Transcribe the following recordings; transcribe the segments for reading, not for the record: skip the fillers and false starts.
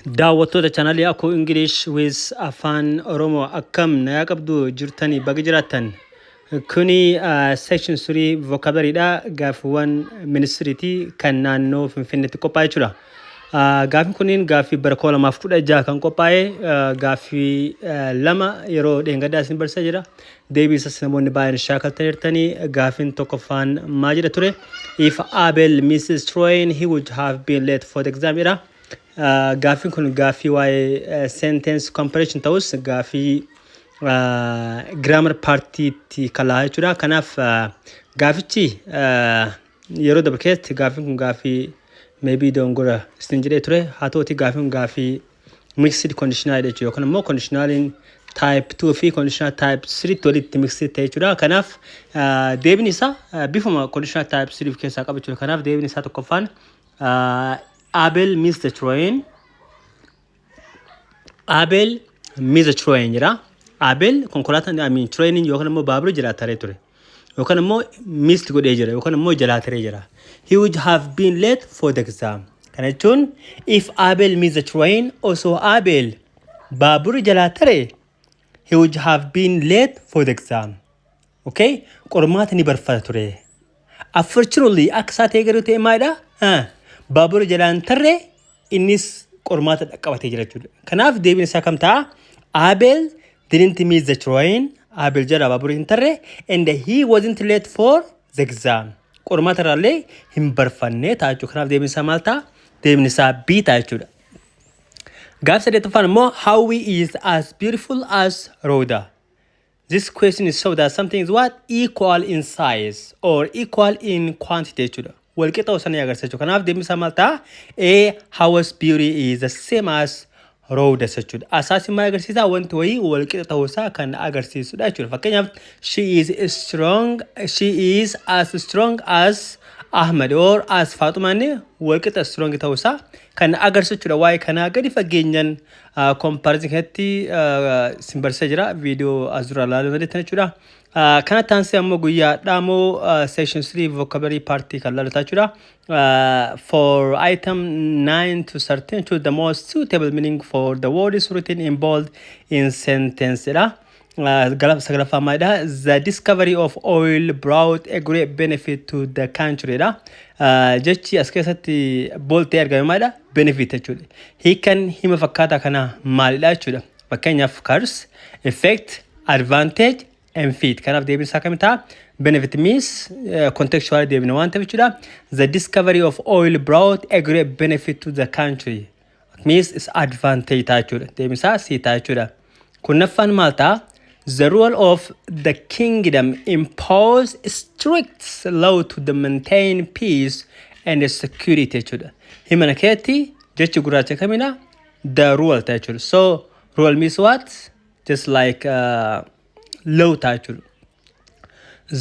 Daawwattoota chaanalii Akuu English with Afaan Oromoo, akkam nagaa qabdu? Jirtanii? Baga jiraattan. Kuni section 3 vocabulary-dha. Gaaffiiwwan ministiriitii kan naannoo Finfinneetti qophaa'e jechuudha. Gaaffiin kunniin gaaffii bara 2016 kan qophaa'e, gaaffii lama yeroo dheengaddaa isin barsiisaa jira. Deebii isaas namoonni baay'een shaakaltaniirtanii. Gaaffiin tokkoffaan maal jedha ture? "If Abel misses train, he would have been late for the exam" jedha. Gaaffiin kun gaaffii waa'ee sentence comprehension ta'us, gaaffii grammar partiitti kalaa jechuudha. Kanaaf gaafichi yeroo dabre keessatti gaaffiin kun gaaffii maybe dongora isin jedhee ture. Haa ta'uti, gaaffiin kun gaaffii mixed conditional jechuudha, yookaan immoo conditionaliin type 2 fi conditional type 3 tti walitti mixed ta'e jechuudha. Kanaaf deebiin isaa bifuma conditional type 3 of keessaa qaba jechuudha. Kanaaf deebiin isaa tokkoffaan "Abel missed the train". "Abel missed the train" jedha. Abel konkolaataan, I mean, trainiin yookaan immoo baabura jalaa taree ture. Yookaan immoo missed godhee jira yookaan immoo jalaa taree jira. "He would have been late for the exam." Kana jechuun "if Abel missed the train", osoo Abel baabura jalaa tare, "he would have been late for the exam". Okay? Qormaata ni barfata ture. Unfortunately, akka isaa ta'e garuu ta'e maalidha? Baabura jalaan tarree, innis qormaata dhaqqabatee jira jechuudha. Kanaaf deebiin isaa kam ta'a? Abel didn't miss the train. Abel jala baabura hin tarree, and he wasn't late for the exam. Qormaata irraallee hin barfanne ta'a jechuudha. Kanaaf deebiin isaa maal ta'a? Deebiin isaa B ta'a jechuudha. Gaaf saddeettaffaan immoo "Hawwi is as beautiful as Rhoda". This question is so that something is what? Equal in size or equal in quantity jechuudha. Walqixa ta'uu sanii agarsiisa jechuudha. Kanaaf deebiin isaa maal ta'a? A. Hawwi's beauty is the same as Rhoda's jechuudha. Asaasi maal agarsiisa? Wanti wayii walqixa ta'uusaa kan agarsiisudha jechuudha. Fakkeenyaaf, she is strong, she is as strong as Ahmed or as Faaxumaan, walqixa strong ta'uusaa kan agarsiisu jechuudha. Waa'ee kanaa gadi fageenyaan comparison keessatti sin barsiisaa jira. Viidiyoo as dura ilaaluu dandeettan jechuudha. Kana taansee ammoo guyyaa dhaamoo section 3 vocabulary part kan ilaalu jechuudha. For item 9 to 13, choose the most suitable meaning for the words written in bold in sentence dha. Sagalaffaa maalidha? "The discovery of oil brought a great benefit to the country" dha. Jechi as keessatti bold ta'ee argame maalidha? Benefit jechuudha. Hiikan hima fakkaataa kana maalidha jechuudha. Fakkeenyaaf curse, effect, advantage, and fit. Kanaaf deebiin isaa kami ta'a? Benefit means contextually deebina waan ta'eef jechuudha. "The discovery of oil brought a great benefit to the country" means is advantage ta'a jechuudha. Deebiin isaa C ta'a jechuudha. Kurnaffaan maal ta'a? "The rule of the kingdom impose strict law to the maintain peace and security" jechuudha. Himana keetti jechi gurraacha kamidha? The rule ta'a jechuudha. So rule means what? Just like law ta'a jechuudha.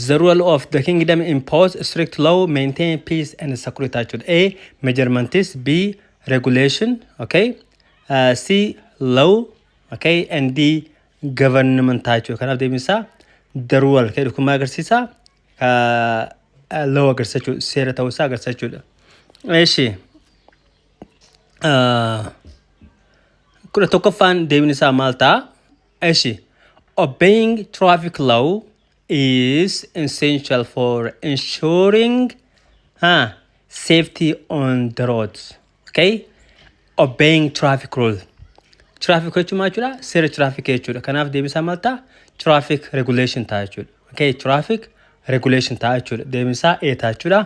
"The rule of the kingdom impose strict law, maintain peace and security" jechuudha. A. Measurements. B. Regulation. Okay. C. Law. Okay. And D. Government jechuudha. Kanaaf deebiin isaa the rule jedhu kun maal agarsiisa? Law agarsiisa jechuudha. Seera ta'uu isaa agarsiisa jechuudha. Eeshi. 11ffaan deebiin isaa maal ta'a? Eeshi. "Obeying traffic law is essential for ensuring safety on the roads." Okay? Obeying traffic rule. Traffic jechuun maal jechuudha? Seera traffic jechuudha. Kanaaf deebiin isaa maal ta'a? Traffic regulation ta'a jechuudha. Okay, traffic regulation ta'a jechuudha. Deebiin isaa A ta'a jechuudha.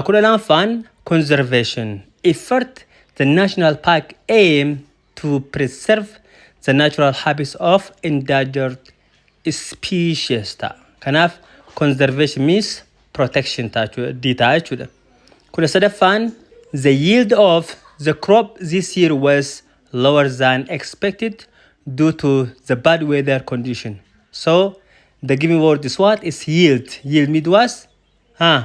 12ffaan "Conservation effort the national park aim to preserve the natural habits of endangered species" ta'a. Kanaaf conservation means protection ta'a jechuudha. D ta'a jechuudha. 13ffaan "The yield of the crop this year was lower than expected due to the bad weather condition." So the given word is what? Is yield. Yield means what? Huh?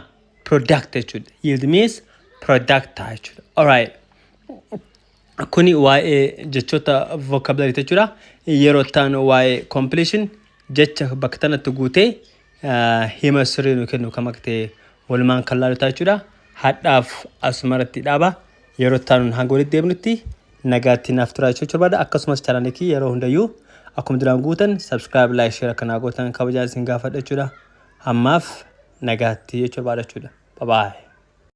Product jechuudha. Yield means product ta'a jechuudha. Alright. Kuni waa'ee jechoota vocabulary jechuudha. Yeroo ta'an waa'ee completion, jecha bakka tanatti guutee hima sirrii nu kennu kam akka ta'e walumaan kan laalu ta'a jechuudha. Hadhaaf asumarratti dhaaba. Yeroo ta'an hanga walitti deebinutti Nagaatti naaf turaa jechuu barbaada. Akkasumas chaanaalii kiyya yeroo hundayyuu akkuma duraan guutan subscribe, like, share akkanaa gootan kabajaan isin gaafadha jechuudha. Ammaaf nagaatti jechuu barbaada jechuudha. Bye bye.